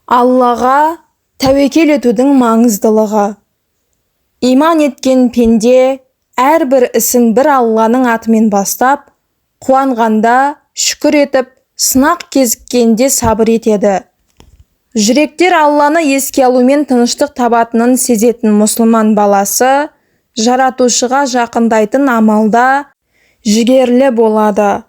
Аллаға тәуекел етудің маңыздылығы. Иман еткен пенде әрбір ісін бір Алланың атымен бастап, қуанғанда шүкір етіп, сынақ кезіккенде сабыр етеді. Жүректер Алланы еске алумен тыныштық табатынын сезетін мұсылман баласы жаратушыға жақындайтын амалда жігерлі болады.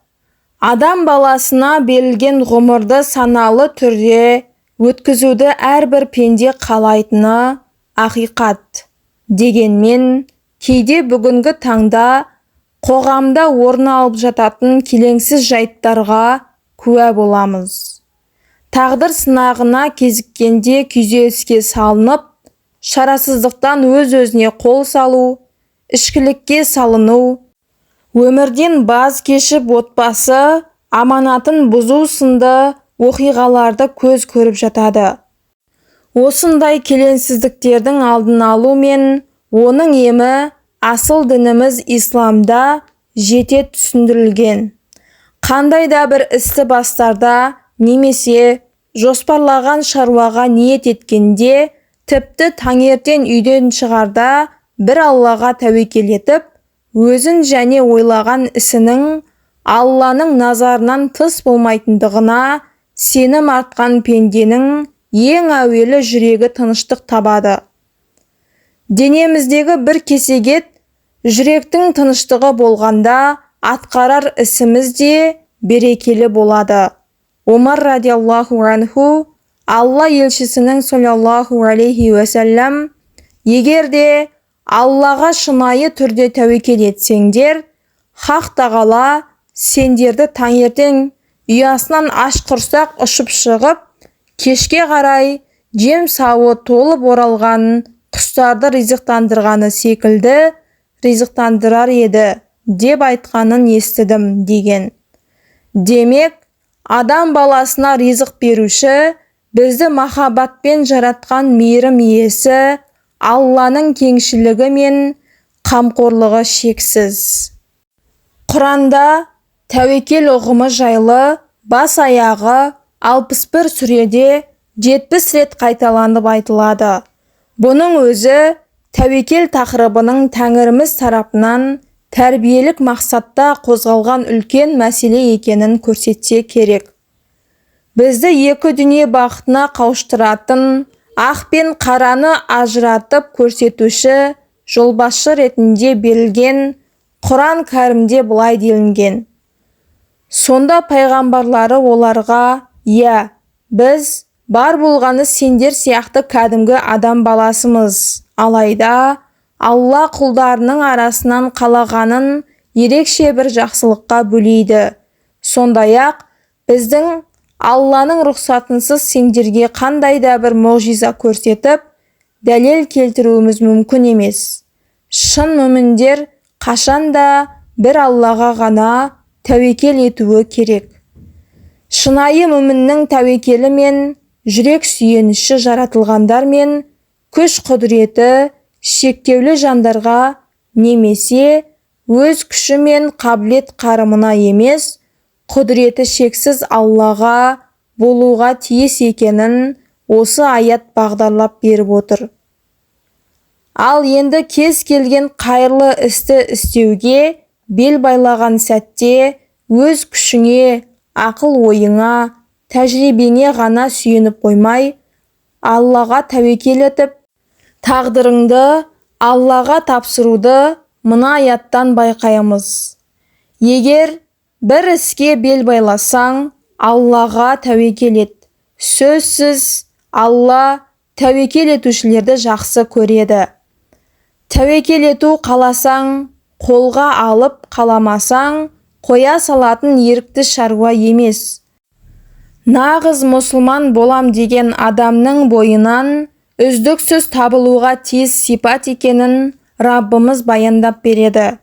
Адам баласына берілген ғұмырды саналы түрде өткізуді әрбір пенде қалайтыны ақиқат. Дегенмен, кейде бүгінгі таңда қоғамда орын алып жататын келеңсіз жайттарға куә боламыз. Тағдыр сынағына кезіккенде күйзеліске салынып, шарасыздықтан өз-өзіне қол салу, ішкілікке салыну, өмірден баз кешіп отбасы аманатын бұзу сынды оқиғаларды көз көріп жатады. Осындай келеңсіздіктердің алдын алу мен оның емі асыл дініміз исламда жете түсіндірілген. Қандай да бір істі бастарда немесе жоспарлаған шаруаға ниет еткенде, тіпті таңертең үйден шығарда бір Аллаға тәуекел етіп, өзін және ойлаған ісінің Алланың назарынан тыс болмайтындығына сенім артқан пенденің ең әуелі жүрегі тыныштық табады. Денеміздегі бір кесек ет жүректің тыныштығы болғанда атқарар ісіміз де берекелі болады. Омар радиаллаху анху Алла елшісінің саллаллаху алейхи уассалам, егер де Аллаға шынайы түрде тәуекел етсеңдер, Хақ тағала сендерді таңертең ұясынан аш құрсақ ұшып шығып, кешке қарай жем сауы толып оралған құстарды ризықтандырғаны секілді ризықтандырар еді деп айтқанын естідім деген. Демек, адам баласына ризық беруші, бізді махаббатпен жаратқан мейірім иесі Алланың кеңшілігі мен қамқорлығы шексіз. Құранда тәуекел ұғымы жайлы бас аяғы 61 сүреде 70 рет қайталанып айтылады. Бұның өзі тәуекел тақырыбының тәңіріміз тарапынан тәрбиелік мақсатта қозғалған үлкен мәселе екенін көрсетсе керек. Бізді екі дүние бақытына қауыштыратын, ақ пен қараны ажыратып көрсетуші жолбасшы ретінде берілген Құран кәрімде былай делінген. Сонда пайғамбарлары оларға, «Иә, біз бар болғаны сендер сияқты кәдімгі адам баласымыз. Алайда Алла құлдарының арасынан қалағанын ерекше бір жақсылыққа бөлейді. Сондай-ақ біздің Алланың рұқсатынсыз сендерге қандай да бір мұғжиза көрсетіп, дәлел келтіруіміз мүмкін емес. Шын мүміндер қашанда бір Аллаға ғана тәуекел етуі керек. Шынайы мүміннің тәуекелі мен жүрек сүйеніші жаратылғандар мен күш құдіреті шектеулі жандарға немесе өз күші мен қабілет қарымына емес, құдіреті шексіз Аллаға болуға тиіс екенін осы аят бағдарлап беріп отыр. Ал енді кез келген қайырлы істі істеуге бел байлаған сәтте өз күшіңе, ақыл ойыңа, тәжірибеңе ғана сүйеніп қоймай, Аллаға тәуекел етіп, тағдырыңды Аллаға тапсыруды мына аяттан байқаймыз. Егер бір іске бел байласаң, Аллаға тәуекел ет. Сөзсіз Алла тәуекел етушілерді жақсы көреді. Тәуекел ету қаласаң, қолға алып, қаламасаң, қоя салатын ерікті шаруа емес. Нағыз мұсылман болам деген адамның бойынан үздіксіз табылуға тиіс сипат екенін Раббымыз баяндап береді.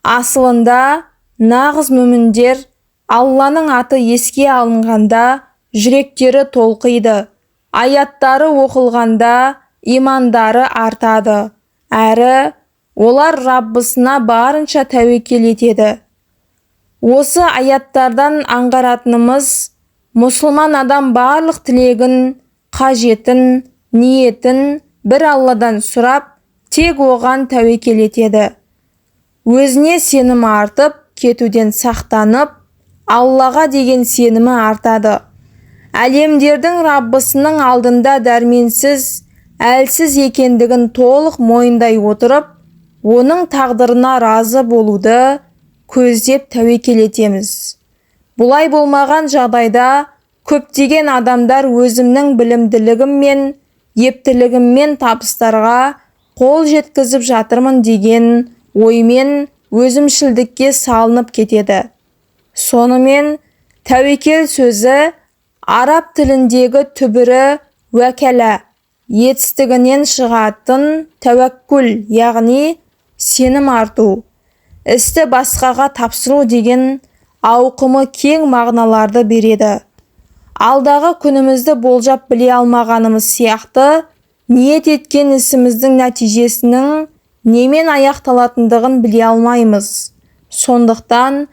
Асылында нағыз мүміндер Алланың аты еске алынғанда жүректері толқиды, аяттары оқылғанда имандары артады, әрі олар Раббысына барынша тәуекел етеді. Осы аяттардан аңғаратынымыз, мұсылман адам барлық тілегін, Қажетін, ниетін бір Алладан сұрап, тек оған тәуекел етеді. Өзіне сенімі артып, кетуден сақтанып, Аллаға деген сенімі артады. Әлемдердің Раббысының алдында дәрменсіз, әлсіз екендігін толық мойындай отырып, оның тағдырына разы болуды көздеп тәуекел етеміз. Бұлай болмаған жағдайда көптеген адамдар өзімнің білімділігім мен ептілігіммен табыстарға қол жеткізіп жатырмын деген оймен өзімшілдікке салынып кетеді. Сонымен тәуекел сөзі араб тіліндегі түбірі уәкәлә етістігінен шығатын тәуәккүл, яғни сенім арту, істі басқаға тапсыру деген ауқымы кең мағыналарды береді. Алдағы күнімізді болжап біле алмағанымыз сияқты, ниет еткен ісіміздің нәтижесінің немен аяқталатындығын біле алмаймыз. Сондықтан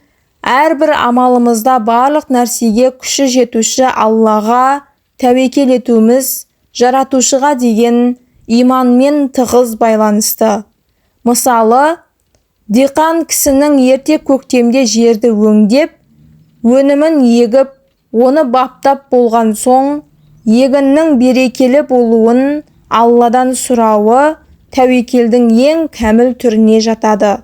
әрбір амалымызда барлық нәрсеге күші жетуші Аллаға тәуекел етуіміз жаратушыға деген иманмен тығыз байланысты. Мысалы, диқан кісінің ерте көктемде жерді өңдеп, өнімін егіп, оны баптап болған соң, егіннің берекелі болуын Алладан сұрауы тәуекелдің ең кәміл түріне жатады.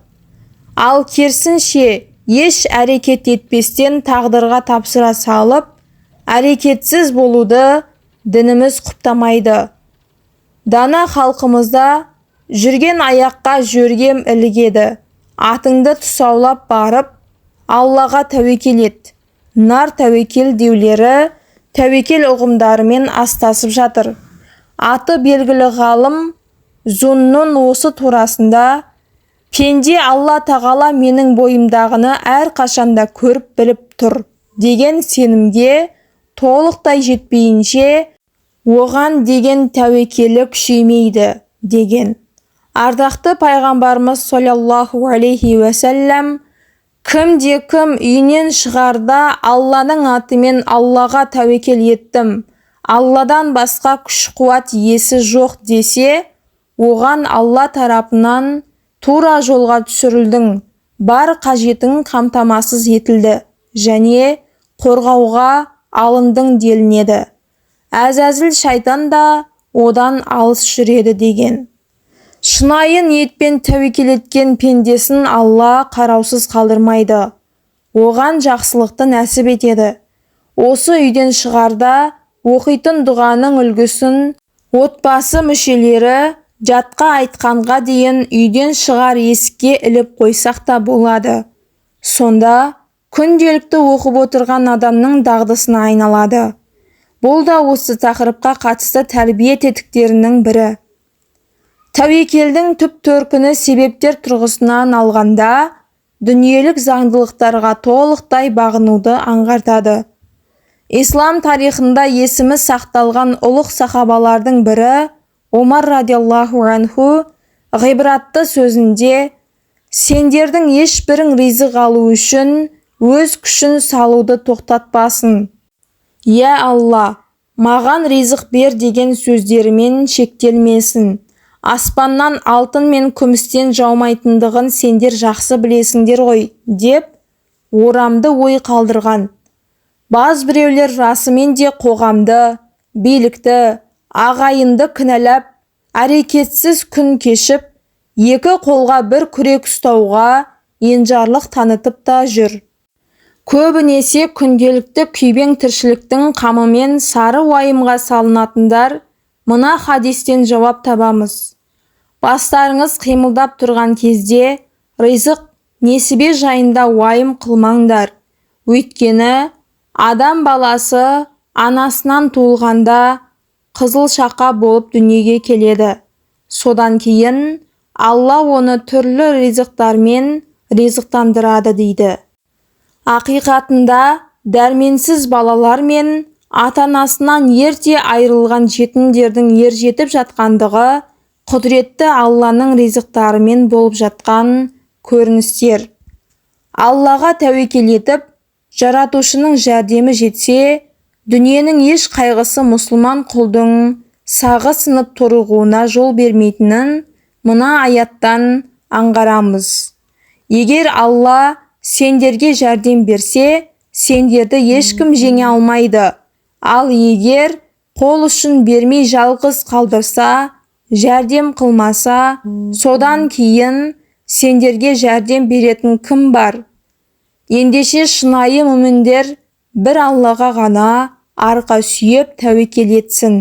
Ал керісінше, еш әрекет етпестен тағдырға тапсыра салып, әрекетсіз болуды дініміз құптамайды. Дана халқымызда жүрген аяққа жөргем ілігеді, атыңды тұсаулап барып, Аллаға тәуекел ет, нар тәуекел деулері тәуекел ұғымдарымен астасып жатыр. Аты белгілі ғалым Зуннун осы турасында пенде Алла тағала менің бойымдағыны әрқашанда көріп біліп тұр деген сенімге толықтай жетпейінше оған деген тәуекелі күшеймейді деген. Ардақты пайғамбарымыз саллаллаху алейхи уәсәлләм кімде кім үйінен шығарда Алланың атымен Аллаға тәуекел еттім, Алладан басқа күш-қуат иесі жоқ десе, оған Алла тарапынан тура жолға түсірілдің, бар қажетің қамтамасыз етілді және қорғауға алындың делінеді. Әзәзіл шайтан да одан алыс жүреді деген. Шынайы ниетпен тәуекел еткен пендесін Алла қараусыз қалдырмайды. Оған жақсылықты нәсіп етеді. Осы үйден шығарда оқитын дұғаның үлгісін отбасы мүшелері жатқа айтқанға дейін үйден шығар есікке іліп қойсақ та болады. Сонда күнделікті оқып отырған адамның дағдысына айналады. Бұл да осы тақырыпқа қатысты тәрбие тетіктерінің бірі. Тәуекелдің түп төркіні себептер тұрғысынан алғанда дүниелік заңдылықтарға толықтай бағынуды аңғартады. Ислам тарихында есімі сақталған ұлық сахабалардың бірі Омар радиаллаху анху ғибратты сөзінде сендердің ешбірің ризық алу үшін өз күшін салуды тоқтатпасын. Я Алла, маған ризық бер деген сөздерімен шектелмесін. Аспаннан алтын мен күмістен жаумайтындығын сендер жақсы білесіңдер ғой, деп орамды ой қалдырған. Баз біреулер расымен де қоғамды, билікті, ағайынды кінәлап, әрекетсіз күн кешіп, екі қолға бір күрек ұстауға енжарлық танытып та жүр. Көбінесе күнделікті күйбең тіршіліктің қамымен сары уайымға салынатындар мына хадистен жауап табамыз. Бастарыңыз қимылдап тұрған кезде ризық несібе жайында уайым қылмаңдар. Өйткені адам баласы анасынан туылғанда қызыл шақа болып дүниеге келеді. Содан кейін Алла оны түрлі ризықтармен ризықтандырады дейді. Ақиқатында дәрменсіз балалар мен ата-анасынан ерте айырылған жетімдердің ержетіп жатқандығы құдіретті Алланың ризықтарымен болып жатқан көріністер. Аллаға тәуекел етіп, жаратушының жәрдемі жетсе, Дүниенің еш қайғысы мұсылман құлдың сағы сынып торығуына жол бермейтінін мына аяттан аңғарамыз. Егер Алла сендерге жәрдем берсе, сендерді ешкім жеңе алмайды. Ал егер қол ұшын бермей жалғыз қалдырса, жәрдем қылмаса, содан кейін сендерге жәрдем беретін кім бар? Ендеше шынайы мүміндер бір Аллаға ғана арқа сүйеп тәуекел етсін.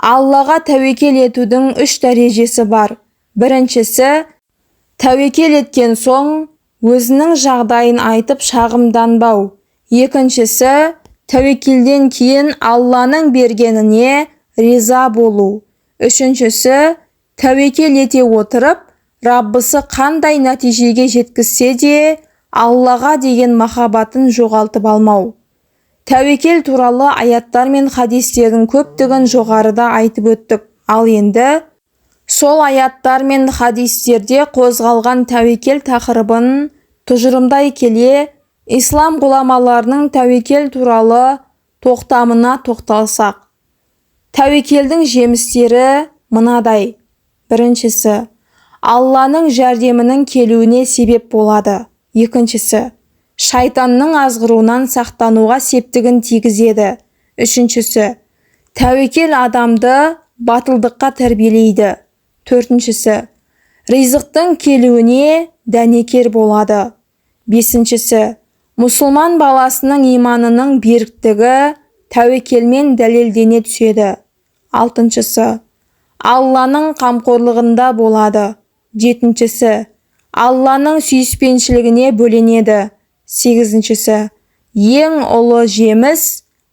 Аллаға тәуекел етудің 3 дәрежесі бар. Біріншісі, тәуекел еткен соң өзінің жағдайын айтып шағымданбау. Екіншісі, тәуекелден кейін Алланың бергеніне риза болу. Үшіншісі, тәуекел ете отырып, Раббысы қандай нәтижеге жеткізсе де, Аллаға деген махаббатын жоғалтып алмау. Тәуекел туралы аяттар мен хадистердің көптігін жоғарыда айтып өттік. Ал енді сол аяттар мен хадистерде қозғалған тәуекел тақырыбын тұжырымдай келе, ислам ғұламаларының тәуекел туралы тоқтамына тоқталсақ. Тәуекелдің жемістері мынадай. Біріншісі, Алланың жәрдемінің келуіне себеп болады. Екіншісі, шайтанның азғыруынан сақтануға септігін тигізеді. Үшіншісі, тәуекел адамды батылдыққа тәрбиелейді. Төртіншісі, ризықтың келуіне дәнекер болады. Бесіншісі, мұсылман баласының иманының беріктігі тәуекелмен дәлелдене түседі. Алтыншысы, Алланың қамқорлығында болады. Жетіншісі, Алланың сүйіспеншілігіне бөленеді. Сегізіншісі, ең ұлы жеміс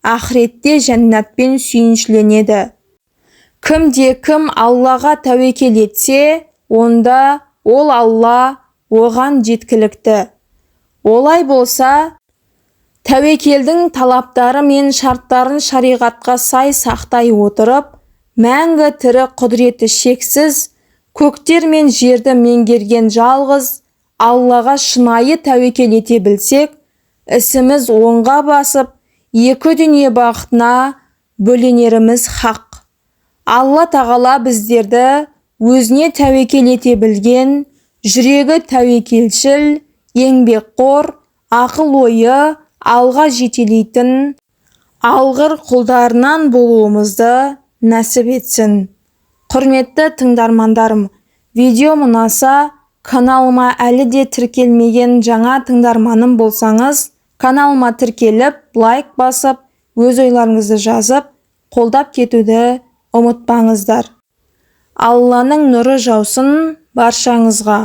ақыретте жәннатпен сүйіншіленеді. Кімде кім Аллаға тәуекел етсе, онда ол Алла оған жеткілікті. Олай болса, тәуекелдің талаптары мен шарттарын шариғатқа сай сақтай отырып, мәңгі тірі құдіреті шексіз, көктер мен жерді меңгерген жалғыз Аллаға шынайы тәуекел ете білсек, ісіміз оңға басып, екі дүние бақытына бөленеріміз хақ. Алла тағала біздерді өзіне тәуекел ете білген, жүрегі тәуекелшіл, еңбекқор, ақыл-ойы алға жетелейтін алғыр құлдарынан болуымызды нәсіп етсін. Құрметті тыңдармандарым, видео ұнаса, каналыма әлі де тіркелмеген жаңа тыңдарманым болсаңыз, каналыма тіркеліп, лайк басып, өз ойларыңызды жазып, қолдап кетуді ұмытпаңыздар. Алланың нұры жаусын баршаңызға.